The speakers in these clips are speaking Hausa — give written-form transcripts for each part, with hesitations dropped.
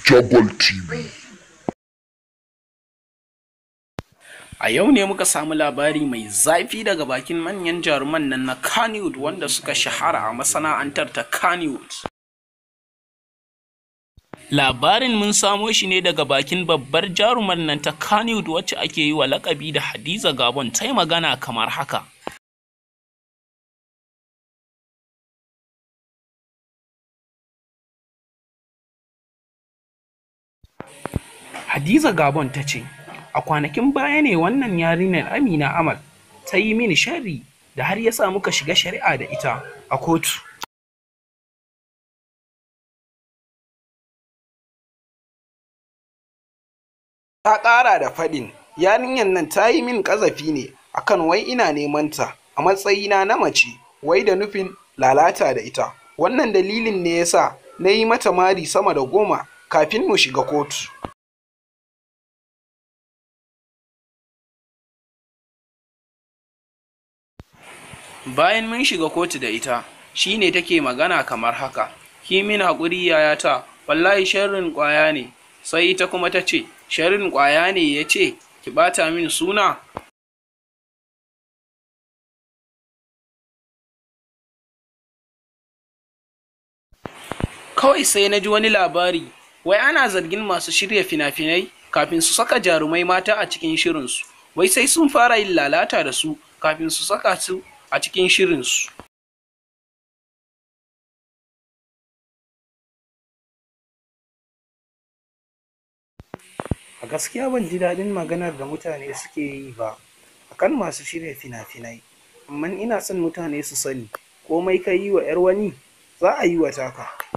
Jagwal TV. A yau ne muka samu labari mai zafi daga bakin manyan jaruman nan na Kannywood wanda suka shahara a masana'antar ta Kannywood. Labarin mun samo shi ne daga bakin babbar jarumar nan ta Kannywood wacce ake yi wa laƙabi da Hadiza Gabon ta yi magana kamar haka. Hadiza Gabon ta ce, A kwanakin baya ne wannan yarinyar Amina Amal ta yi mini sharri da har ya sa muka shiga shari'a da ita a kotu. Ta ƙara da faɗin, yarinyar nan ta yi min ƙazafi ne a kan wai ina neman ta a matsayina na mace wai da nufin lalata da ita. Wannan dalilin ne ya sa na yi mata mari sama da 10 kafin mu shiga kotu. Bayan mun shiga kotu da ita, shi ne take magana kamar haka, ki min haƙuri yayata, wallahi sharrin ƙwaya ne. Sai ita kuma ta ce, sharrin ƙwaya ne ya ce ki ɓata min suna? Kawai sai na ji wani labari, wai ana zargin masu shirya fina-finai kafin su saka jarumai mata a cikin shirinsu, wai sai sun fara yin lalata da su kafin su saka su a cikin shirinsu. A gaskiya ban ji daɗin maganar da mutane suke yi ba a kan masu shirya fina-finai, amma ina son mutane su sani, komai ka yi wa 'yar wani, za a yi wa taka.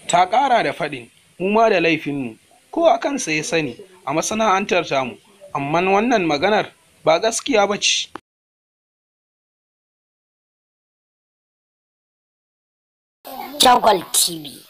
Ta ƙara da faɗin, mu ma da laifinmu, kowa kansa ya sani a masana'antar tamu, amma wannan maganar ba gaskiya ba ce. Jagwal TV.